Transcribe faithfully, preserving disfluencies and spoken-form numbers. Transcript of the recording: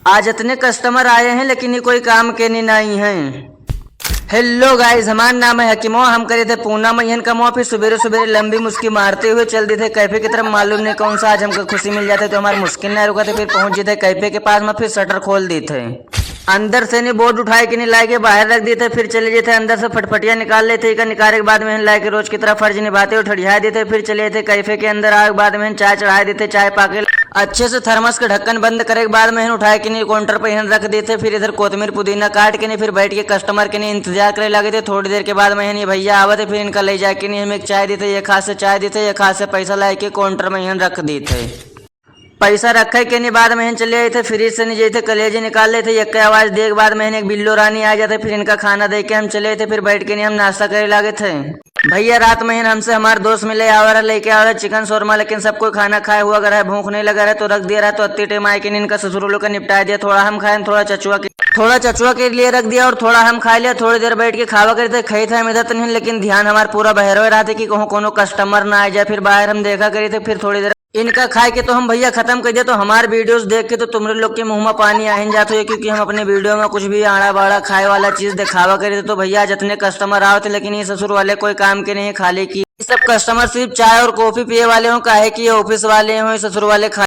आज इतने कस्टमर आए हैं, लेकिन ये कोई काम के नहीं, नहीं हैं। हेलो गाइस, हमार नाम है हकीमो, हम करे थे पूना महियन कमो। फिर सुबेरे सुबेरे लंबी मुस्की मारते हुए चल दी थे कैफे की तरफ। मालूम नहीं कौन सा आज हमका खुशी मिल जाते तो हमार मुस्किन ना रुका थे। फिर पहुंच जाते कैफे के पास में, फिर शटर खोल दी थे। अंदर से नहीं बोर्ड उठाए के नहीं लाए के बाहर रख दी थे। फिर चले जाते अंदर से फटफटिया निकाल लेते, इका निकाले के बाद में लाए के रोज की तरह फर्ज निभाते हुए ठड़िया देते। फिर चले जाते कैफे के अंदर आए के बाद में चाय चढ़ाए देते, चाय पाके अच्छे से थर्मस के ढक्कन बंद करे के बाद में उठाए के नहीं काउंटर पे हन रख देते। फिर इधर कोतमीर पुदीना काट के नहीं फिर बैठ के कस्टमर के नहीं इंतजार करे लगे थे। थोड़ी देर के बाद में ये भैया आवत है, फिर इनका ले जाके नहीं हम एक चाय देते, ये खास से चाय देते, ये खास से पैसा लाए के काउंटर में हन रख देते। पैसा रखे के नहीं बाद में हन चले आए थे, फ्रिज से नहीं जाते कलेजी निकाल लेते, एक आवाज दे के बाद में हन एक बिल्लो रानी आ जाते। फिर इनका खाना दे के हम चले थे, फिर बैठ के नहीं हम नाश्ता करे लगे थे। भैया रात में ही हमसे हमार दोस्त मिले आवा रहा, लेके आवा रहा चिकन शोरमा, लेकिन सब कोई खाना खाए हुआ अगर है, भूख नहीं लगा रहा तो रख दिया रहा। तो अत्ती टाइम आए के इनका ससुर लोग का निपटा दिया। थोड़ा हम खाए, थोड़ा चचुआ के, थोड़ा चचुआ के लिए रख दिया और थोड़ा हम खा लिया। थोड़ी देर बैठ के खावा करते खाई था हम इधर तनिन, लेकिन ध्यान हमार पूरा बहरवे रहा था कि कहूँ कोनो कस्टमर ना आ जाए। फिर बाहर हम देखा करी थे, फिर थोड़ी देर इनका खाए के तो हम भैया खत्म कर दिया। तो हमार वीडियोस देख के तो तुमरे लोग के मुंह में पानी आहिन जात हुए, क्योंकि हम अपने वीडियो में कुछ भी आड़ा बाड़ा खाए वाला चीज दिखावा करे थे। तो भैया जितने कस्टमर आवे थे, लेकिन ये ससुर वाले कोई काम के नहीं, खाली की सब कस्टमर सिर्फ चाय और कॉफी पिए वाले हों, काहे कि ये ऑफिस वाले हों, ये ससुर वाले खा